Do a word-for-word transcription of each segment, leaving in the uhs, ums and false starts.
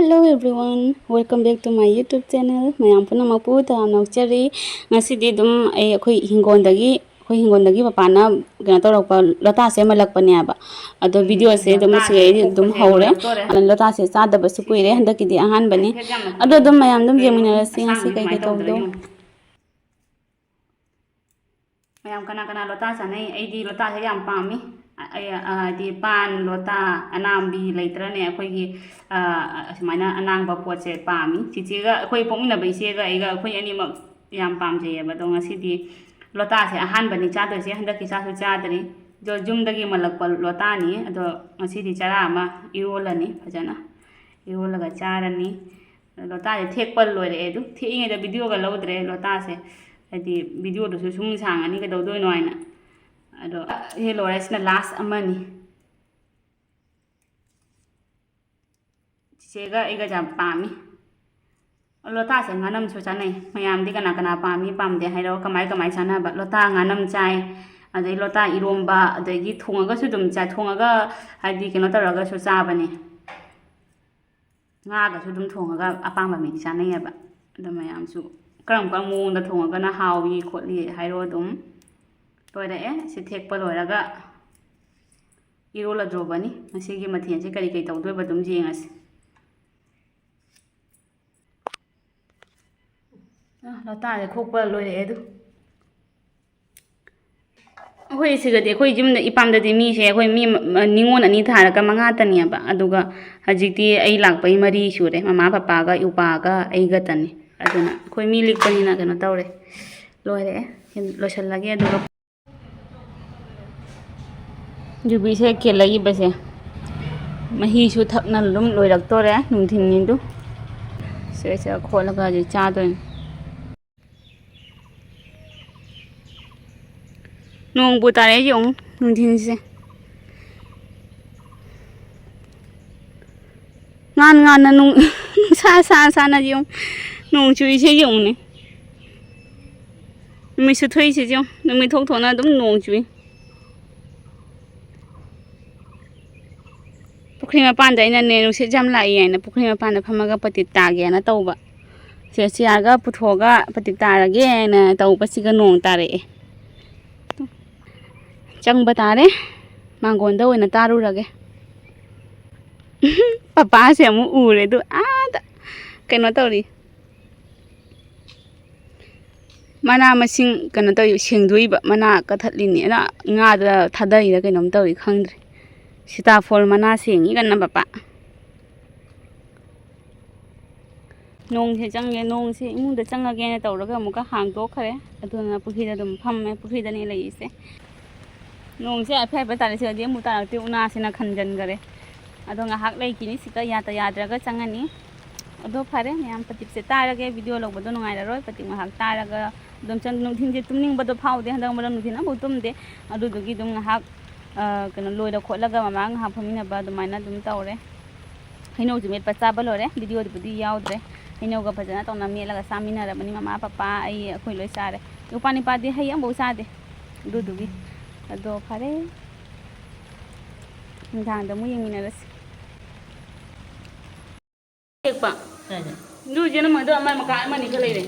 Hello everyone, welcome back to my YouTube channel. ꯃꯌꯥꯝ ꯄꯨꯝꯅꯃꯛꯄꯨ ꯇꯔꯥꯝꯅ ꯑꯣꯛꯆꯔꯤ꯫ ꯉꯁꯤꯗꯤ ꯑꯗꯨꯝ ꯑꯩ ꯑꯩꯈꯣꯏ ꯍꯤꯡꯒꯣꯜꯗꯒꯤ, ꯑꯩꯈꯣꯏ ꯍꯤꯡꯒꯣꯜꯗꯒꯤ ꯄꯄꯥꯅ ꯀꯩꯅꯣ ꯇꯧꯔꯛꯄ ꯂꯣꯇꯥꯁꯦ ꯃꯜꯂꯛꯄꯅꯦꯕ꯫ ꯑꯗꯣ ꯎꯝ, ꯚꯤꯗꯤꯑꯣꯁꯦ ꯑꯗꯨꯝ ꯂꯣꯇꯥꯁꯦ ꯁꯤꯗꯩꯗꯤ ꯑꯗꯨꯝ ꯊꯣꯛꯄꯁꯦ ꯍꯧꯔꯦ꯫ ꯃꯜꯂꯛꯇꯣꯔꯦ꯫ ꯑꯗꯣ ꯂꯣꯇꯥꯁꯦ ꯆꯥꯗꯕꯁꯨ ꯀꯨꯏꯔꯦ ꯁꯤꯁꯦ ꯍꯟꯗꯛꯀꯤꯗꯤ ꯑꯍꯥꯟꯕꯅꯤ꯫ ꯍꯥꯏꯐꯦꯠ ꯌꯥꯝꯅ ꯑꯗꯣ ꯑꯗꯨꯝ ꯃꯌꯥꯝ ꯑꯗꯨꯝ ꯀꯩꯅꯣ ꯌꯦꯡꯃꯤꯟꯅꯔꯁꯤ ꯉꯁꯤ ꯑꯁꯥꯡꯕꯤ ꯀꯩ ꯀꯩ ꯑꯗꯨꯃꯥꯏꯅ ꯇꯧꯕꯗꯣ ꯇꯧꯕꯗꯧꯅ꯫ ꯌꯦꯡꯉꯣ꯫ ꯃꯌꯥꯝ ꯀꯅꯥ ꯀꯅꯥ ꯂꯣꯇꯥ ꯆꯥꯅꯩ? ꯑꯩꯗꯤ ꯂꯣꯇꯥꯁꯦ ꯌꯥꯝ ꯄꯥꯝꯃꯤ꯫ ꯑ-, ꯑꯩ, ꯑ, ꯍꯥꯏꯗꯤ ꯄꯥꯟ ꯂꯣꯇꯥ ꯑꯅꯥꯝꯕꯤ ꯂꯩꯇ꯭ꯔꯅꯦ ꯑꯩꯈꯣꯏꯒꯤ, ꯑ, ꯑꯁꯨꯃꯥꯏꯅ ꯑꯅꯥꯡꯕ ꯄꯣꯠꯁꯦ ꯄꯥꯝꯃꯤ꯫ ꯆꯤꯆꯦꯒ, ꯑꯩꯈꯣꯏ ꯄꯣꯛꯃꯤꯟꯅꯕ ꯏꯆꯦꯒ ꯑꯩꯒ, ꯑꯩꯈꯣꯏ ꯑꯅꯤꯃꯛ ꯌꯥꯝ ꯄꯥꯝꯖꯩꯌꯦꯕ꯫ ꯑꯗꯣ ꯉꯁꯤꯗꯤ ꯂꯣꯇꯥꯁꯦ ꯑꯍꯥꯟꯕꯅꯤ ꯆꯥꯗꯣꯏꯁꯦ, ꯍꯟꯗꯛꯀꯤ ꯆꯥꯁꯨ ꯆꯥꯗ꯭ꯔꯤ꯫ ꯑꯗꯣ ꯌꯨꯝꯗꯒꯤ ꯃꯜꯂꯛꯄ ꯂꯣꯇꯥꯅꯤ꯫ ꯑꯗꯣ ꯉꯁꯤꯗꯤ ꯆꯔꯥ ꯑꯃ ꯏꯔꯣꯜꯂꯅꯤ, ꯐꯖꯅ ꯏꯔꯣꯜꯂꯒ ꯆꯥꯔꯅꯤ꯫ ꯂꯣꯇꯥꯁꯦ ꯊꯦꯛꯄ ꯂꯣꯏꯔꯛꯑꯦ꯫ ꯑꯗꯨ ꯊꯦꯛꯏꯉꯩꯗ ꯚꯤꯗꯤꯑꯣꯒ ꯂꯧꯗ꯭ꯔꯦ ꯂꯣꯇꯥꯁꯦ, ꯍꯥꯏꯗꯤ ꯚꯤꯗꯤꯑꯣꯗꯨꯁꯨ ꯁꯨꯝ ꯁꯥꯡꯉꯅꯤ ꯀꯩꯗꯧꯗꯣꯏꯅꯣ ꯍꯥꯏꯅ꯫ ꯑꯗꯣ ꯁꯤ ꯂꯣꯏꯔꯦ, ꯁꯤꯅ ꯂꯥꯁ ꯑꯃꯅꯤ꯫ ꯆꯤꯆꯦꯒ ꯑꯩꯒꯁꯦ ꯌꯥꯝ ꯄꯥꯝꯃꯤ꯫ ꯂꯣꯇꯥꯁꯦ ꯉꯥꯅꯝꯁꯨ ꯆꯥꯅꯩ꯫ ꯃꯌꯥꯝꯗꯤ ꯀꯅꯥ ꯀꯅꯥ ꯄꯥꯝꯃꯤ ꯄꯥꯝꯗꯦ ꯍꯥꯏꯔꯣ, ꯀꯃꯥꯏ ꯀꯃꯥꯏ ꯆꯥꯅꯕ? ꯂꯣꯇꯥ ꯉꯥꯅꯝ ꯆꯥꯏ, ꯑꯗꯩ ꯂꯣꯇꯥ ꯏꯔꯣꯝꯕ, ꯑꯗꯒꯤ ꯊꯣꯡꯉꯒꯁꯨ ꯑꯗꯨꯝ ꯆꯥꯏ꯫ ꯊꯣꯡꯉꯒ ꯍꯥꯏꯗꯤ ꯀꯩꯅꯣ ꯇꯧꯔꯒꯁꯨ ꯆꯥꯕꯅꯦ꯫ ꯉꯥꯒꯁꯨ ꯑꯗꯨꯝ ꯊꯣꯡꯉꯒ ꯑꯄꯥꯝꯕ ꯃꯤꯗꯤ ꯆꯥꯅꯩꯌꯦꯕ꯫ ꯑꯗꯣ ꯃꯌꯥꯝꯁꯨ ꯀꯔꯝ ꯀꯔꯝꯕ ꯃꯑꯣꯡꯗ ꯊꯣꯡꯉꯒꯅ ꯍꯥꯎꯏ ꯈꯣꯠꯂꯤ ꯍꯥꯏꯔꯣ ꯑꯗꯨꯝ꯫ ꯂꯣꯏꯔꯛꯑꯦ꯫ ꯁꯤ ꯊꯦꯛꯄ ꯂꯣꯏꯔꯒ ꯏꯔꯣꯜꯂꯗ꯭ꯔꯣꯕꯅꯤ꯫ ꯉꯁꯤꯒꯤ ꯃꯊꯦꯜꯁꯦ ꯀꯔꯤ ꯀꯔꯤ ꯇꯧꯗꯣꯏꯕ ꯑꯗꯨꯝ ꯌꯦꯡꯉꯁꯤ꯫ ꯑ, ꯂꯣꯇꯥꯁꯦ ꯈꯣꯛꯄ ꯂꯣꯏꯔꯛꯑꯦ ꯑꯗꯨ꯫ ꯑꯩꯈꯣꯏ ꯁꯤꯗꯗꯤ, ꯑꯩꯈꯣꯏ ꯌꯨꯝꯗ, ꯏꯄꯥꯝꯗꯗꯤ ꯃꯤꯁꯦ ꯑꯩꯈꯣꯏ ꯃꯤ ꯃ-, ꯅꯤꯉꯣꯜ ꯑꯅꯤ ꯊꯥꯔꯒ ꯃꯉꯥꯇꯅꯦꯕ꯫ ꯑꯗꯨꯒ ꯍꯧꯖꯤꯛꯇꯤ ꯑꯩ ꯂꯥꯛꯄꯩ ꯃꯔꯤ ꯁꯨꯔꯦ, ꯃꯃꯥ, ꯄꯄꯥꯒ, ꯏꯄꯥꯒ ꯑꯩꯒꯇꯅꯤ꯫ ꯑꯗꯨꯅ ꯑꯩꯈꯣꯏ ꯃꯤ ꯂꯤꯛꯄꯅꯤꯅ ꯀꯩꯅꯣ ꯇꯧꯔꯦ, ꯂꯣꯏꯔꯦ꯫ ꯂꯣꯏꯁꯤꯜꯂꯒꯦ꯫ ꯑꯗꯨꯒ ꯌꯨꯕꯤꯁꯦ ꯀꯦꯜꯂꯛꯏꯕꯁꯦ ꯃꯍꯤꯁꯨ ꯊꯛꯅ ꯑꯗꯨꯝ ꯂꯣꯏꯔꯛꯇꯣꯔꯦ ꯅꯨꯡꯊꯤꯜꯒꯤꯗꯨ꯫ ꯁꯦ ꯁꯦ ꯈꯣꯠꯂꯒ ꯍꯧꯖꯤꯛ ꯆꯥꯗꯣꯏꯅꯤ꯫ ꯅꯣꯡꯕꯨ ꯇꯥꯔꯛꯑꯦ ꯌꯦꯡꯉꯨ ꯅꯨꯡꯊꯤꯜꯁꯦ꯫ ꯉꯥꯟ ꯉꯥꯟꯅ ꯅꯨꯡ-, ꯅꯨꯡꯁꯥ ꯁꯥ ꯁꯥꯅ ꯌꯦꯡꯉꯨ꯫ ꯅꯣꯡ ꯆꯨꯏꯁꯦ ꯌꯦꯡꯉꯨꯅꯦ꯫ ꯅꯨꯃꯤꯠꯁꯨ ꯊꯣꯛꯏꯁꯦ ꯌꯦꯡꯉꯨ꯫ ꯅꯨꯃꯤꯠ ꯊꯣꯛ ꯊꯣꯛꯅ ꯑꯗꯨꯝ ꯅꯣꯡ ꯆꯨꯏ꯫ ꯄꯨꯈ꯭ꯔꯤ ꯃꯄꯥꯟꯗ ꯑꯩꯅꯅꯦ, ꯅꯨꯡꯁꯤꯠ ꯌꯥꯝ ꯂꯥꯛꯏ ꯍꯥꯏꯅ ꯄꯨꯈ꯭ꯔꯤ ꯃꯄꯥꯟꯗ ꯐꯝꯃꯒ ꯄꯇꯤꯠ ꯇꯥꯒꯦꯅ ꯇꯧꯕ꯫ ꯁꯦ, ꯆꯤꯌꯥꯔꯒ ꯄꯨꯊꯣꯛꯑꯒ ꯄꯇꯤꯠ ꯇꯥꯔꯒꯦꯅ ꯇꯧꯕꯁꯤꯒ ꯅꯣꯡ ꯇꯥꯔꯛꯑꯦ꯫ ꯆꯪꯕ ꯇꯥꯔꯦ꯫ ꯃꯥꯡꯒꯣꯟꯗ ꯑꯣꯏꯅ ꯇꯥꯔꯨꯔꯒꯦ꯫ ꯄꯄꯥꯁꯦ ꯑꯃꯨꯛ ꯎꯔꯦ ꯑꯗꯨ ꯑꯥꯗ ꯀꯩꯅꯣ ꯇꯧꯔꯤ꯫ ꯃꯅꯥ ꯃꯁꯤꯡ ꯀꯩꯅꯣ ꯇꯧꯔꯤ, ꯁꯦꯡꯗꯣꯛꯏꯕ꯫ ꯃꯅꯥ ꯀꯛꯊꯠꯂꯤꯅꯦ꯫ ꯑꯗ ꯉꯥꯗ ꯊꯥꯗꯔꯤꯔ ꯀꯩꯅꯣꯝ ꯇꯧꯔꯤ, ꯈꯪꯗ꯭ꯔꯦ꯫ ꯁꯤꯇꯥꯐꯣꯜ ꯃꯅꯥ ꯁꯦꯡꯉꯤ ꯀꯟꯅ ꯄꯄꯥ꯫ ꯅꯣꯡꯁꯦ ꯆꯪꯉꯦ, ꯅꯣꯡꯁꯦ ꯏꯃꯨꯡꯗ ꯆꯪꯉꯒꯦꯅ ꯇꯧꯔꯒ ꯑꯃꯨꯛꯀ ꯍꯥꯡꯗꯣꯛꯈ꯭ꯔꯦ꯫ ꯑꯗꯨꯅ ꯄꯨꯈ꯭ꯔꯤꯗ ꯑꯗꯨꯝ ꯐꯝꯃꯦ, ꯄꯨꯈ꯭ꯔꯤꯗꯅꯦ ꯂꯩꯔꯤꯁꯦ꯫ ꯅꯣꯡꯁꯦ ꯍꯥꯏꯐꯦꯠ ꯍꯥꯏꯐꯦꯠ ꯇꯥꯔꯛꯑꯦ, ꯁꯤꯗꯗꯤ ꯑꯃꯨꯛ ꯇꯥꯔꯛꯇꯦ, ꯎꯅꯥꯁꯤꯅ ꯈꯟꯖꯟꯈꯔꯦ꯫ ꯑꯗꯣ ꯉꯥꯏꯍꯥꯛ ꯂꯩꯈꯤꯅꯤ ꯁꯤꯗ, ꯌꯥꯗ ꯌꯥꯗ꯭ꯔꯒ ꯆꯪꯉꯅꯤ꯫ ꯑꯗꯣ ꯐꯔꯦ ꯃꯌꯥꯝ, ꯄꯇꯤꯠꯁꯦ ꯇꯥꯔꯒꯦ, ꯚꯤꯗꯤꯑꯣ ꯂꯧꯕꯗꯣ ꯅꯨꯡꯉꯥꯏꯔꯔꯣꯏ꯫ ꯄꯇꯤꯠ ꯉꯥꯏꯍꯥꯛ ꯇꯥꯔꯒ ꯑꯗꯨꯝ ꯆꯪ-, ꯅꯨꯡꯊꯤꯟꯁꯦ ꯇꯨꯝꯅꯤꯡꯕꯗꯣ ꯐꯥꯎꯗꯦ, ꯍꯟꯗꯛ ꯃꯔꯛ ꯅꯨꯡꯊꯤꯟ ꯑꯃꯐꯥꯎ ꯇꯨꯝꯗꯦ꯫ ꯑꯗꯨꯗꯨꯒꯤ ꯑꯗꯨꯝ ꯉꯥꯏꯍꯥꯛ, ꯑ, ꯀꯩꯅꯣ ꯂꯣꯏꯔ ꯈꯣꯠꯂꯒ ꯃꯃꯥ ꯉꯥꯏꯍꯥꯛ ꯐꯝꯃꯤꯟꯅꯕ ꯑꯗꯨꯃꯥꯏꯅ ꯑꯗꯨꯝ ꯇꯧꯔꯦ꯫ ꯍꯩꯅꯧꯁꯨ ꯃꯦꯠꯄ ꯆꯥꯕ ꯂꯣꯏꯔꯦ, ꯚꯤꯗꯤꯑꯣꯗꯨꯕꯨꯗꯤ ꯌꯥꯎꯗ꯭ꯔꯦ꯫ ꯍꯩꯅꯧꯒ ꯐꯖꯅ ꯇꯧꯅ ꯃꯦꯠꯂꯒ ꯆꯥꯃꯤꯟꯅꯔꯕꯅꯤ, ꯃꯃꯥ, ꯄꯄꯥ, ꯑꯩ, ꯑꯩꯈꯣꯏ ꯂꯣꯏ ꯆꯥꯔꯦ꯫ ꯅꯨꯄꯥ ꯅꯤꯄꯥꯗꯤ ꯍꯩ ꯑꯃꯐꯥꯎ ꯆꯥꯗꯦ꯫ ꯑꯗꯨꯗꯨꯒꯤ꯫ ꯑꯗꯣ ꯐꯔꯦ, ꯅꯨꯡꯗꯥꯡꯗ ꯑꯃꯨꯛ ꯌꯦꯡꯃꯤꯟꯅꯔꯁꯤ꯫ ꯍꯦꯛꯄ꯫ ꯀꯥꯏꯗ? ꯑꯗꯨ ꯏꯆꯦ ꯅꯃꯣꯏꯗꯣ ꯑꯃ ꯃꯀꯥ ꯑꯃꯅꯤ ꯈꯛ ꯂꯩꯔꯦ꯫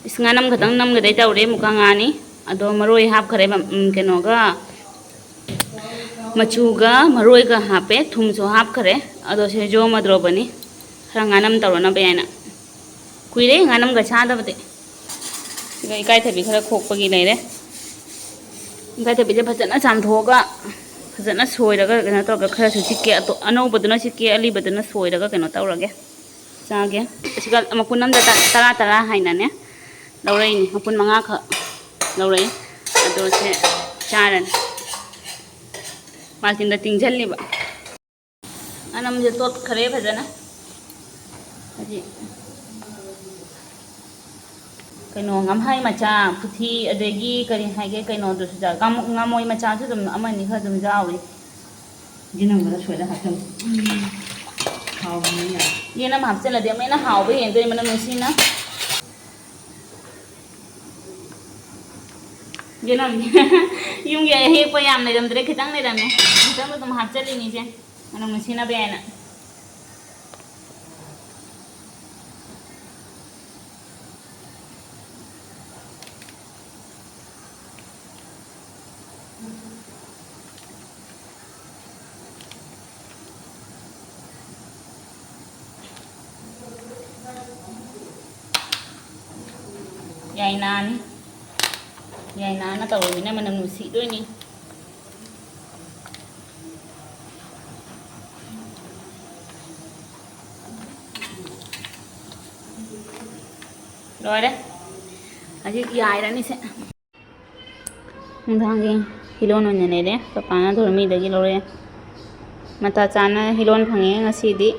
ꯏꯁ, ꯉꯥꯅꯝ ꯈꯛꯇꯪ ꯅꯝꯒꯗꯩ ꯇꯧꯔꯦ, ꯃꯨꯀꯥ ꯉꯥꯅꯤ꯫ ꯑꯗꯣ ꯃꯔꯣꯏ ꯍꯥꯞꯈꯔꯦ, ꯎꯝ, ꯀꯩꯅꯣꯒ, ꯃꯆꯨꯒ ꯃꯔꯣꯏꯒ ꯍꯥꯞꯄꯦ, ꯊꯨꯝꯁꯨ ꯍꯥꯞꯈꯔꯦ꯫ ꯑꯗꯣ ꯁꯤꯗ ꯌꯣꯝꯃꯗ꯭ꯔꯣꯕꯅꯤ, ꯈꯔ ꯉꯥꯅꯝ ꯇꯧꯔꯅꯕ ꯍꯥꯏꯅ꯫ ꯀꯨꯏꯔꯦ ꯉꯥꯅꯝꯒ ꯆꯥꯗꯕꯗꯤ꯫ ꯁꯤꯗ ꯏꯀꯥꯏꯊꯕꯤ ꯈꯔ ꯈꯣꯛꯄꯒꯤ ꯂꯩꯔꯦ꯫ ꯏꯀꯥꯏꯊꯕꯤꯁꯦ ꯐꯖꯅ ꯆꯥꯝꯊꯣꯛꯑꯒ, ꯐꯖꯅ ꯁꯣꯏꯔꯒ, ꯀꯩꯅꯣ ꯇꯧꯔꯒ, ꯈꯔꯁꯨ ꯆꯤꯛꯀꯦ꯫ ꯑꯇꯣ-, ꯑꯅꯧꯕꯗꯨꯅ ꯆꯤꯛꯀꯦ, ꯑꯂꯤꯕꯗꯨꯅ ꯁꯣꯏꯔꯒ ꯀꯩꯅꯣ ꯇꯧꯔꯒꯦ, ꯆꯥꯒꯦ꯫ ꯁꯤꯒ ꯃꯄꯨꯟ ꯑꯃꯗ ꯇ-, ꯇꯔꯥ ꯇꯔꯥ ꯍꯥꯏꯅꯅꯦ ꯂꯧꯔꯛꯏꯅꯤ꯫ ꯃꯄꯨꯟ ꯃꯉꯥꯈꯛ ꯂꯧꯔꯛꯏ꯫ ꯑꯗꯣ ꯁꯦ ꯆꯥꯔꯅꯤ꯫ ꯕꯥꯜꯇꯤꯟꯗ ꯇꯤꯡꯁꯤꯜꯂꯤꯕ꯫ ꯉꯥꯅꯝꯁꯦ ꯇꯣꯠꯈꯔꯦ ꯐꯖꯅ꯫ ꯍꯧꯖꯤꯛ ꯀꯩꯅꯣ, ꯉꯝꯍꯥꯏ ꯃꯆꯥ, ꯐꯨꯊꯤ, ꯑꯗꯒꯤ ꯀꯔꯤ ꯍꯥꯏꯒꯦ, ꯀꯩꯅꯣꯗꯨꯁꯨ ꯌꯥꯎ-, ꯉꯥꯃꯨ-, ꯉꯥꯃꯣꯏ ꯃꯆꯥꯁꯨ ꯑꯗꯨꯝ ꯑꯃꯅꯤ ꯈꯔ ꯑꯗꯨꯝ ꯌꯥꯎꯔꯤ꯫ ꯌꯦꯅꯝꯒꯗ ꯁꯣꯏꯗ ꯍꯥꯞꯆꯜꯂꯨ꯫ ꯍꯥꯎꯕꯅꯤꯅ꯫ ꯌꯦꯅꯝ ꯍꯥꯞꯆꯜꯂꯗꯤ ꯑꯃꯨꯛ ꯍꯦꯟꯅ ꯍꯥꯎꯕ ꯍꯦꯟꯗꯣꯏꯅꯤ ꯃꯅꯝ ꯅꯨꯡꯁꯤꯅ꯫ ꯌꯦꯅꯝ꯫ ꯌꯨꯝꯒꯤ ꯑꯍꯦꯛꯄ ꯌꯥꯝ ꯂꯩꯔꯝꯗ꯭ꯔꯦ, ꯈꯤꯇꯪ ꯂꯩꯔꯝꯃꯦ꯫ ꯈꯤꯇꯪꯗꯣ ꯑꯗꯨꯝ ꯍꯥꯞꯆꯜꯂꯤꯅꯤ ꯏꯆꯦ꯫ ꯃꯅꯝ ꯅꯨꯡꯁꯤꯅꯕ ꯍꯥꯏꯅ꯫ ꯌꯥꯏꯅꯥꯅꯤ꯫ ꯌꯥꯏꯅꯥꯅ ꯇꯧꯔꯃꯤꯅ ꯃꯅꯝ ꯅꯨꯡꯁꯤꯗꯣꯏꯅꯤ꯫ ꯂꯣꯏꯔꯦ꯫ ꯍꯧꯖꯤꯛ ꯌꯥꯏꯔꯅꯤꯁꯦ꯫ ꯅꯨꯡꯗꯥꯡꯒꯤ ꯍꯤꯂꯣꯟ ꯑꯣꯏꯅ ꯂꯩꯔꯦ꯫ ꯄꯄꯥꯅ ꯙꯣꯔꯃꯤꯗꯒꯤ ꯂꯧꯔꯛꯑꯦ꯫ ꯃꯇꯥ ꯆꯥꯅ ꯍꯤꯂꯣꯟ ꯐꯪꯉꯦ ꯉꯁꯤꯗꯤ꯫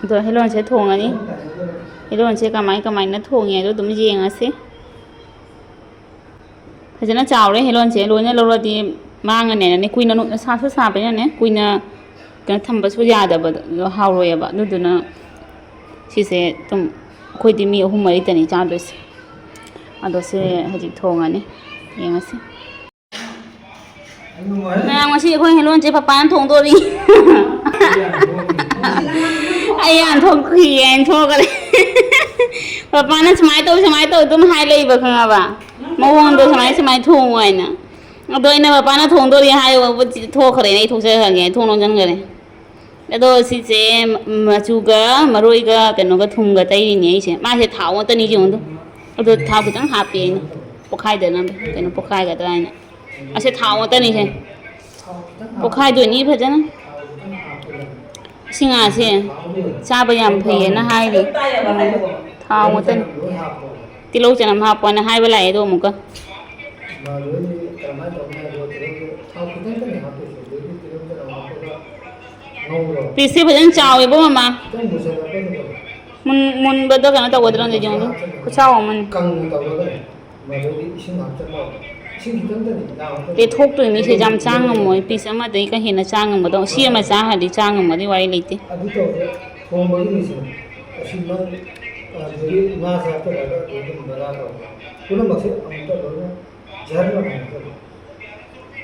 ꯑꯗꯣ ꯍꯤꯂꯣꯟꯁꯦ ꯊꯣꯡꯉꯅꯤ꯫ ꯍꯤꯂꯣꯟꯁꯦ ꯀꯃꯥꯏ ꯀꯃꯥꯏꯅ ꯊꯣꯡꯉꯦ ꯑꯗꯣ ꯑꯗꯨꯝ ꯌꯦꯡꯉꯁꯤ꯫ ꯐꯖꯅ ꯆꯥꯎꯔꯦ ꯍꯤꯂꯣꯟꯁꯦ꯫ ꯂꯣꯏꯅ ꯂꯧꯔꯗꯤ ꯃꯥꯡꯉꯅꯦꯅꯅꯦ꯫ ꯀꯨꯏꯅ ꯅꯨ-, ꯁꯥꯁꯨ ꯁꯥꯕꯅꯤꯅꯅꯦ꯫ ꯀꯨꯏꯅ ꯀꯩꯅꯣ ꯊꯝꯕꯁꯨ ꯌꯥꯗꯕꯗꯣ, ꯍꯥꯎꯔꯣꯏꯑꯕ꯫ ꯑꯗꯨꯗꯨꯅ ꯁꯤꯁꯦ ꯑꯗꯨꯝ ꯑꯩꯈꯣꯏꯗꯤ ꯃꯤ ꯑꯍꯨꯝ ꯃꯔꯤꯇꯅꯤ ꯆꯥꯗꯣꯏꯁꯦ꯫ ꯑꯗꯣ ꯁꯤ ꯍꯧꯖꯤꯛ ꯊꯣꯡꯉꯅꯤ꯫ ꯌꯦꯡꯉꯁꯤ꯫ ꯃꯌꯥꯝ, ꯉꯁꯤ ꯑꯩꯈꯣꯏ ꯍꯦꯂꯣꯟꯁꯦ ꯄꯄꯥꯅ ꯊꯣꯡꯗꯣꯔꯤ꯫ ꯑꯩ ꯌꯥꯝ ꯊꯣꯛꯈꯤꯌꯦ ꯍꯥꯏꯅ ꯊꯣꯛꯈꯔꯦ꯫ ꯄꯄꯥꯅ ꯁꯨꯃꯥꯏꯅ ꯇꯧ, ꯁꯨꯃꯥꯏꯅ ꯇꯧ ꯑꯗꯨꯝ ꯍꯥꯏ ꯂꯩꯕ, ꯈꯪꯉꯕ? ꯃꯑꯣꯡꯗꯣ ꯁꯨꯃꯥꯏꯅ, ꯁꯨꯃꯥꯏꯅ ꯊꯣꯡꯉꯨ ꯍꯥꯏꯅ꯫ ꯑꯗꯣ ꯑꯩꯅ ꯄꯄꯥꯅ ꯊꯣꯡꯗꯣꯔꯤ ꯍꯥꯏ ꯊꯣꯛꯈ꯭ꯔꯦꯅꯦ, ꯑꯩ ꯊꯣꯛꯆꯈ꯭ꯔꯒꯦ, ꯊꯣꯡ ꯂꯣꯟꯁꯤꯟꯈ꯭ꯔꯦ꯫ ꯑꯗꯣ ꯁꯤꯁꯦ ꯃꯆꯨꯒ ꯃꯔꯣꯏꯒ ꯀꯩꯅꯣꯒ ꯊꯨꯝꯒ ꯇꯩꯔꯤꯅꯦ ꯑꯩꯁꯦ꯫ ꯃꯥꯁꯦ ꯊꯥꯎ ꯉꯥꯛꯇꯅꯤ ꯌꯦꯡꯉꯨꯗꯣ꯫ ꯑꯗꯣ ꯊꯥꯎ ꯈꯤꯇꯪ ꯍꯥꯞꯄꯦ ꯑꯩꯅ, ꯄꯣꯛꯈꯥꯏꯗꯅꯕ, ꯀꯩꯅꯣ, ꯄꯣꯛꯈꯥꯏꯒꯗ꯭ꯔꯥ ꯍꯥꯏꯅ꯫ ꯑꯁꯤ ꯊꯥꯎ ꯉꯥꯛꯇꯅꯤꯁꯦ꯫ ꯄꯣꯛꯈꯥꯏꯗꯣꯏꯅꯤ ꯐꯖꯅ꯫ ꯁꯤ ꯉꯥꯁꯦ ꯆꯥꯕ ꯌꯥꯝ ꯐꯩꯌꯦꯅ ꯍꯥꯏꯔꯤ꯫ ꯎꯝ, ꯊꯥꯎ ꯉꯥꯛꯇꯅꯤ꯫ ꯇꯤꯜꯍꯧ ꯆꯅꯝ ꯍꯥꯞꯄꯣꯅ ꯍꯥꯏꯕ ꯂꯥꯛꯑꯦ ꯑꯗꯣ ꯑꯃꯨꯛꯀ꯫ ꯄꯤꯁꯁꯦ ꯐꯖꯅ ꯆꯥꯎꯋꯦꯕꯣ, ꯃꯃꯥ꯫ ꯃꯨꯟ-, ꯃꯨꯟꯕꯗ ꯀꯩꯅꯣ ꯇꯧꯒꯗ꯭ꯔꯣ ꯈꯪꯗꯦ, ꯌꯦꯡꯉꯨ꯫ ꯈꯨꯆꯥꯎ ꯑꯃꯅꯤ꯫ ꯃꯗꯨꯗꯤ ꯏꯁꯤꯡ ꯍꯥꯞꯆꯜꯂꯣ꯫ ꯏꯁꯤꯡ ꯈꯤꯇꯪꯗꯅꯤ, ꯌꯥꯝ ꯍꯥꯞꯄ ꯇꯦꯊꯣꯛꯇꯣꯏꯅꯤ, ꯁꯤ ꯌꯥꯝ ꯆꯥ ꯉꯝꯃꯣꯏ꯫ ꯄꯤꯁ ꯑꯃꯗꯒꯤ ꯈꯔ ꯍꯦꯟꯅ ꯆꯥ ꯉꯝꯒꯗꯧ-, ꯁꯤ ꯑꯃ ꯆꯥꯈ꯭ꯔꯗꯤ ꯆꯥ ꯉꯝꯒꯗꯤ ꯋꯥꯔꯤ ꯂꯩꯇꯦ꯫ ꯑꯗꯨ ꯇꯧꯔꯦ, ꯊꯣꯡꯕꯒꯤꯅꯤ ꯁꯤꯅ꯫ ꯑꯁꯤ ꯅꯪ, ꯑꯗꯨꯗꯒꯤ ꯉꯥꯁꯦ ꯍꯥꯞꯆꯜꯂꯒ ꯑꯗꯨꯝ ꯕꯣꯔꯥ ꯇꯧꯔꯣ꯫ ꯄꯨꯝꯅꯃꯛꯁꯦ ꯑꯃꯨꯛꯇ ꯂꯣꯏꯅ ꯖꯔ ꯂꯥꯎꯅ ꯍꯥꯞꯆꯜꯂꯣ꯫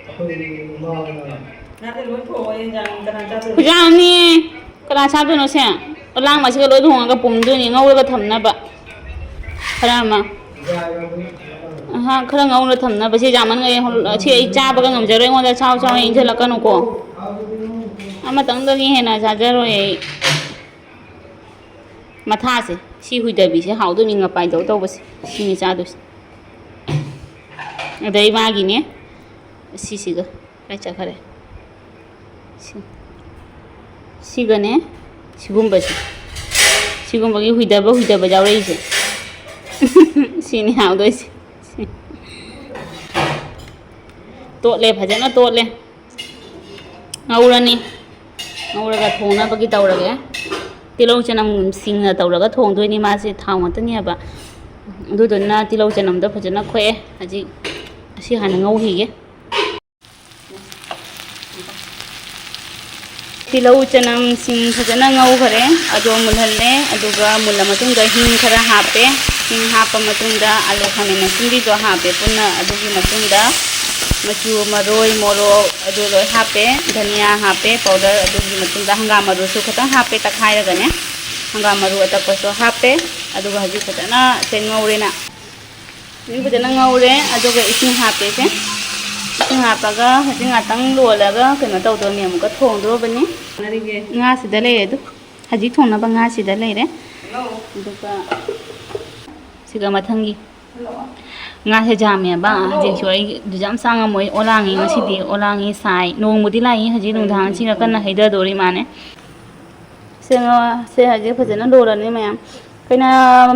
ꯑꯩꯈꯣꯏ ꯏꯃꯥ ꯍꯣꯏꯅ ꯍꯨꯏꯖꯥ ꯑꯃꯅꯤ꯫ ꯀꯅꯥ ꯆꯥꯗꯣꯏꯅꯣ ꯁꯦ? ꯑꯣ, ꯂꯥꯡ ꯃꯁꯤꯒ ꯂꯣꯏ ꯊꯣꯡꯉꯒ ꯄꯨꯝꯗꯣꯏꯅꯤ, ꯉꯧꯔꯒ ꯊꯝꯅꯕ꯫ ꯈꯔ ꯑꯃ꯫ ꯑꯍꯥ, ꯈꯔ ꯉꯧꯔ ꯊꯝꯅꯕ꯫ ꯁꯤ ꯌꯥꯝꯃꯟꯈ꯭ꯔꯦ꯫ ꯁꯤ ꯑꯩ ꯆꯥꯕꯒ ꯉꯝꯖꯔꯣꯏ꯫ ꯑꯩꯉꯣꯟꯗ ꯆꯥꯎ ꯆꯥꯎꯅ ꯏꯟꯁꯤꯜꯂꯛꯀꯅꯨꯀꯣ꯫ ꯑꯃꯇꯪꯗꯒꯤ ꯍꯦꯟꯅ ꯆꯥꯖꯔꯣꯏ ꯑꯩ꯫ ꯃꯊꯥꯁꯦ, ꯁꯤ ꯍꯨꯏꯗꯕꯤꯁꯦ ꯍꯥꯎꯗꯣꯏꯅꯤ, ꯉꯄꯥꯏꯗꯧ ꯇꯧꯕꯁꯦ꯫ ꯁꯤꯅꯤ ꯆꯥꯗꯣꯏꯁꯦ꯫ ꯑꯗꯩ ꯃꯥꯒꯤꯅꯦ, ꯁꯤꯁꯤꯒ꯫ ꯀꯥꯏ ꯆꯠꯈꯔꯦ? ꯁꯤ-, ꯁꯤꯒꯅꯦ, ꯁꯤꯒꯨꯝꯕꯁꯦ꯫ ꯁꯤꯒꯨꯝꯕꯒꯤ ꯍꯨꯏꯗꯕ, ꯍꯨꯏꯗꯕ ꯌꯥꯎꯔꯛꯏꯁꯦ꯫ ꯁꯤꯅꯤ ꯍꯥꯎꯗꯣꯏꯁꯦ꯫ ꯁꯤ-, ꯇꯣꯠꯂꯦ, ꯐꯖꯅ ꯇꯣꯠꯂꯦ꯫ ꯉꯧꯔꯅꯤ꯫ ꯉꯧꯔꯒ ꯊꯣꯡꯅꯕꯒꯤ ꯇꯧꯔꯒꯦ꯫ ꯇꯤꯜꯍꯧ ꯆꯅꯝ ꯁꯤꯡꯅ ꯇꯧꯔꯒ ꯊꯣꯡꯗꯣꯏꯅꯤ ꯃꯥꯁꯦ, ꯊꯥꯎ ꯉꯥꯛꯇꯅꯦꯕ꯫ ꯑꯗꯨꯗꯨꯅ ꯇꯤꯜꯍꯧ ꯆꯅꯝꯗꯣ ꯐꯖꯅ ꯈꯣꯛꯑꯦ꯫ ꯍꯧꯖꯤꯛ ꯑꯁꯤ ꯍꯥꯟꯅ ꯉꯧꯈꯤꯒꯦ꯫ ꯇꯤꯜꯍꯧ ꯆꯅꯝ ꯁꯤꯡ ꯐꯖꯅ ꯉꯧꯈꯔꯦ, ꯑꯗꯣ ꯃꯨꯜꯍꯜꯂꯦ꯫ ꯑꯗꯨꯒ ꯃꯨꯜꯂ ꯃꯇꯨꯡꯗ ꯍꯤꯡ ꯈꯔ ꯍꯥꯞꯄꯦ꯫ ꯍꯤꯡ ꯍꯥꯞꯄ ꯃꯇꯨꯡꯗ ꯑꯂꯨ ꯈꯥꯃꯦꯟ ꯑꯁꯤꯟꯕꯤꯗꯣ ꯍꯥꯞꯄꯦ ꯄꯨꯟꯅ꯫ ꯑꯗꯨꯒꯤ ꯃꯇꯨꯡꯗ ꯃꯆꯨ, ꯃꯔꯣꯏ, ꯃꯣꯔꯣꯛ ꯑꯗꯨ ꯂꯣꯏ ꯍꯥꯞꯄꯦ꯫ ꯙꯅꯤꯌꯥ ꯍꯥꯞꯄꯦ powder꯫ ꯑꯗꯨꯒꯤ ꯃꯇꯨꯡꯗ ꯍꯪꯒꯥꯝ ꯃꯔꯨꯁꯨ ꯈꯤꯇꯪ ꯍꯥꯞꯄꯦ ꯇꯛꯈꯥꯏꯔꯒꯅꯦ꯫ ꯍꯪꯒꯥꯝ ꯃꯔꯨ ꯑꯇꯛꯄꯁꯨ ꯍꯥꯞꯄꯦ꯫ ꯑꯗꯨꯒ ꯍꯧꯖꯤꯛ ꯐꯖꯅ ꯁꯦ ꯉꯧꯔꯦꯅ꯫ ꯍꯧꯖꯤꯛ ꯐꯖꯅ ꯉꯧꯔꯦ꯫ ꯑꯗꯨꯒ ꯏꯁꯤꯡ ꯍꯥꯞꯄꯦꯁꯦ꯫ ꯏꯁꯤꯡ ꯍꯥꯞꯄꯒ ꯍꯧꯖꯤꯛ ꯉꯥꯛꯇꯪ ꯂꯣꯜꯂꯒ ꯀꯩꯅꯣ ꯇꯧꯗꯣꯏꯅꯦ, ꯑꯃꯨꯛꯀ ꯊꯣꯡꯗꯣꯔꯕꯅꯤ꯫ ꯉꯥꯁꯤꯗ ꯂꯩꯔꯦ ꯑꯗꯨ꯫ ꯍꯧꯖꯤꯛ ꯊꯣꯡꯅꯕ ꯉꯥꯁꯤꯗ ꯂꯩꯔꯦ꯫ ꯑꯗꯨꯒ ꯁꯤꯒ ꯃꯊꯪꯒꯤ ꯉꯥꯁꯦ ꯌꯥꯝꯃꯦꯕ꯫ ꯍꯧꯖꯤꯛꯁꯨ ꯑꯩ ꯑꯗꯨꯁꯨ ꯌꯥꯝ ꯆꯥ ꯉꯝꯃꯣꯏ꯫ ꯑꯣꯂꯥꯡꯉꯤ ꯉꯁꯤꯗꯤ, ꯑꯣꯂꯥꯡꯉꯤ ꯁꯥꯏ꯫ ꯅꯣꯡꯕꯨꯗꯤ ꯂꯥꯛꯏ ꯍꯧꯖꯤꯛ ꯅꯨꯡꯗꯥꯡꯁꯤꯒ ꯀꯟꯅ ꯍꯩꯊꯗꯣꯔꯤ ꯃꯥꯅꯦ꯫ ꯁꯦ ꯉꯥ-, ꯁꯦ ꯍꯧꯖꯤꯛ ꯐꯖꯅ ꯂꯣꯜꯂꯅꯤ ꯃꯌꯥꯝ꯫ ꯀꯩꯅꯣ,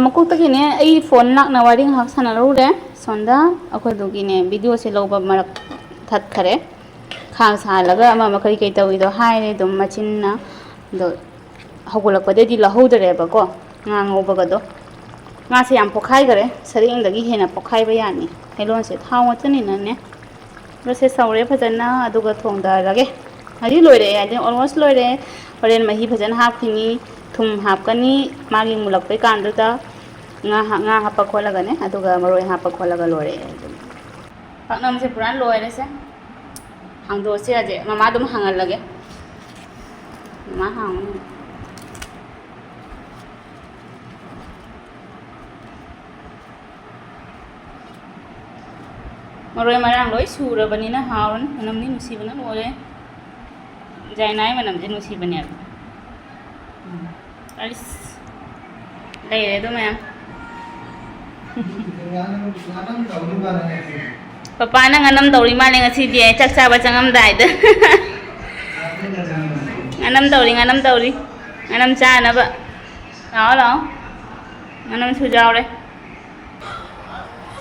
ꯃꯀꯣꯛꯇꯒꯤꯅꯦ ꯑꯩ phone ꯂꯥꯛꯅ ꯋꯥꯔꯤ ꯉꯥꯏꯍꯥꯛ ꯁꯥꯟꯅꯔꯨꯔꯦ꯫ ꯁꯣꯝꯗ ꯑꯩꯈꯣꯏꯗꯨꯒꯤꯅꯦ videoꯁꯦ ꯂꯧꯕ ꯃꯔꯛ ꯊꯠꯈꯔꯦ꯫ ꯈꯥꯡ ꯁꯥꯍꯜꯂꯒ ꯑꯃ ꯑꯃ ꯀꯔꯤ ꯀꯔꯤ ꯇꯧꯔꯤꯗꯣ ꯍꯥꯏꯔꯦ ꯑꯗꯨꯝ ꯃꯆꯤꯟꯅ꯫ ꯑꯗꯣ ꯍꯧꯒꯠꯂꯛꯄꯗꯩꯗꯤ ꯂꯧꯍꯧꯗꯔꯦꯕꯀꯣ ꯉꯥ ꯉꯧꯕꯒꯗꯣ꯫ ꯉꯥꯁꯦ ꯌꯥꯝ ꯄꯣꯛꯈꯥꯏꯈꯔꯦ, ꯁꯔꯦꯡꯗꯒꯤ ꯍꯦꯟꯅ ꯄꯣꯛꯈꯥꯏꯕ ꯌꯥꯅꯤ꯫ ꯅꯥꯏꯂꯣꯟꯁꯦ ꯊꯥꯎ ꯉꯥꯛꯇꯅꯤꯅꯅꯦ꯫ ꯕ꯭ꯔꯁꯁꯦ ꯁꯧꯔꯦ ꯐꯖꯅ, ꯑꯗꯨꯒ ꯊꯣꯡꯊꯔꯒꯦ꯫ ꯍꯧꯖꯤꯛ ꯂꯣꯏꯔꯦ, ꯍꯥꯏꯗꯤ almost ꯂꯣꯏꯔꯦ꯫ ꯍꯣꯔꯦꯟ ꯃꯍꯤ ꯐꯖꯅ ꯍꯥꯞꯈꯤꯅꯤ, ꯊꯨꯝ ꯍꯥꯞꯀꯅꯤ ꯃꯥꯒꯤ ꯃꯨꯜꯂꯛꯄꯩ ꯀꯥꯟꯗꯨꯗ꯫ ꯉꯥ ꯍꯥ-, ꯉꯥ ꯍꯥꯞꯄ ꯈꯣꯠꯂꯒꯅꯦ, ꯑꯗꯨꯒ ꯃꯔꯣꯏ ꯍꯥꯞꯄ ꯈꯣꯠꯂꯒ ꯂꯣꯏꯔꯦ ꯑꯗꯨꯝ꯫ ꯄꯥꯛꯅꯝꯁꯦ ꯄꯨꯔꯥ ꯂꯣꯏꯔꯦꯁꯦ꯫ ꯍꯥꯡꯗꯣꯛꯑꯁꯤ ꯍꯧꯖꯤꯛ꯫ ꯃꯃꯥ ꯑꯗꯨꯝ ꯍꯥꯡꯍꯜꯂꯒꯦ꯫ ꯃꯃꯥ ꯍꯥꯡꯉꯨ꯫ ꯃꯔꯣꯏ ꯃꯔꯥꯡ ꯂꯣꯏ ꯁꯨꯔꯕꯅꯤꯅ ꯍꯥꯎꯔꯅꯤ꯫ ꯃꯅꯝꯗꯤ ꯅꯨꯡꯁꯤꯕꯅ ꯂꯣꯏꯔꯦ꯫ ꯖꯥꯏꯅꯥꯒꯤ ꯃꯅꯝꯁꯦ ꯅꯨꯡꯁꯤꯕꯅꯦꯕ꯫ ꯎꯝ꯫ ꯑꯩꯁ, ꯂꯩꯔꯦ ꯑꯗꯨ ꯃꯌꯥꯝ꯫ ꯄꯄꯥꯅ ꯉꯥꯅꯝ ꯇꯧꯔꯤ ꯃꯥꯜꯂꯦ ꯉꯁꯤꯗꯤ꯫ ꯆꯥꯛ ꯆꯥꯕ ꯆꯪꯉꯝꯗꯥꯏꯗ꯫ ꯉꯥꯅꯝ ꯇꯧꯔꯤ, ꯉꯥꯅꯝ ꯇꯧꯔꯤ꯫ ꯉꯥꯅꯝ ꯆꯥꯅꯕ꯫ ꯂꯥꯛꯑꯣ, ꯂꯥꯛꯑꯣ꯫ ꯉꯥꯅꯝꯁꯨ ꯌꯥꯎꯔꯦ꯫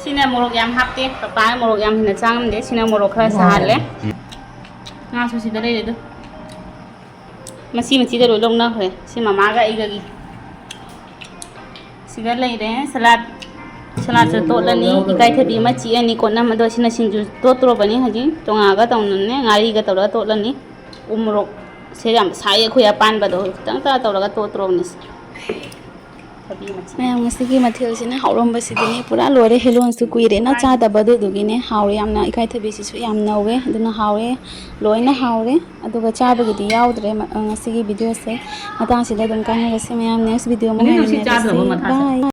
ꯁꯤꯅ ꯃꯣꯔꯣꯛ ꯌꯥꯝ ꯍꯥꯞꯇꯦ꯫ ꯄꯄꯥꯅ ꯃꯣꯔꯣꯛ ꯌꯥꯝ ꯍꯦꯟꯅ ꯆꯥ ꯉꯝꯗꯦ꯫ ꯁꯤꯅ ꯃꯣꯔꯣꯛ ꯈꯔ ꯁꯥꯍꯜꯂꯦ꯫ ꯉꯥꯁꯨ ꯁꯤꯗ ꯂꯩꯔꯦ ꯑꯗꯨ꯫ ꯃꯆꯤ ꯃꯆꯤꯗ ꯂꯣꯏ ꯂꯧꯅꯈ꯭ꯔꯦ꯫ ꯁꯤ ꯃꯃꯥꯒ ꯑꯩꯒꯒꯤ꯫ ꯁꯤꯗ ꯂꯩꯔꯦ ꯁꯂꯥꯠ꯫ ꯁꯂꯥꯠꯁꯨ ꯇꯣꯠꯂꯅꯤ꯫ ꯏꯀꯥꯏꯊꯕꯤ ꯑꯃ ꯆꯤꯛꯑꯅꯤ ꯀꯣꯠꯅꯝ꯫ ꯑꯗꯣ ꯁꯤꯅ ꯁꯤꯡꯖꯨ ꯇꯣꯠꯇ꯭ꯔꯣꯕꯅꯤ ꯍꯧꯖꯤꯛ꯫ ꯆꯣꯉꯥꯒ ꯇꯧꯅꯅꯦ꯫ ꯉꯥꯔꯤꯒ ꯇꯧꯔꯒ ꯇꯣꯠꯂꯅꯤ꯫ ꯎ ꯃꯣꯔꯣꯛꯁꯦ ꯌꯥꯝ ꯁꯥꯏ꯫ ꯑꯩꯈꯣꯏ ꯑꯄꯥꯟꯕꯗꯣ ꯈꯤꯇꯪ ꯇ ꯇꯧꯔꯒ ꯇꯣꯠꯇ꯭ꯔꯣꯕꯅꯤ꯫ ꯊꯕꯤ ꯃꯆꯥ꯫ ꯃꯌꯥꯝ, ꯉꯁꯤꯒꯤ ꯃꯊꯦꯜꯁꯤꯅ ꯍꯥꯎꯔꯝꯕꯁꯤꯗꯤꯅꯦ ꯄꯨꯔꯥ ꯂꯣꯏꯔꯦ꯫ ꯍꯦꯂꯣꯟꯁꯨ ꯀꯨꯏꯔꯦꯅ ꯆꯥꯗꯕ, ꯑꯗꯨꯗꯨꯒꯤꯅꯦ ꯍꯥꯎꯔꯦ ꯌꯥꯝꯅ꯫ ꯏꯀꯥꯏꯊꯕꯤꯁꯤꯁꯨ ꯌꯥꯝ ꯅꯧꯋꯦ, ꯑꯗꯨꯅ ꯍꯥꯎꯔꯦ꯫ ꯂꯣꯏꯅ ꯍꯥꯎꯔꯦ꯫ ꯑꯗꯨꯒ ꯆꯥꯕꯒꯤꯗꯤ ꯌꯥꯎꯗ꯭ꯔꯦ ꯃ-, ꯑ, ꯉꯁꯤꯒꯤ ꯚꯤꯗꯤꯑꯣꯁꯦ꯫ ꯃꯇꯥꯡꯁꯤꯗ ꯑꯗꯨꯝ ꯀꯥꯏꯅꯔꯁꯤ ꯃꯌꯥꯝ꯫ ꯅꯦꯛꯁ ꯚꯤꯗꯤꯑꯣ ꯑꯃꯨꯛ ꯉꯥꯏꯃꯤꯟꯅꯔꯁꯤ꯫ ꯕꯥꯏ꯫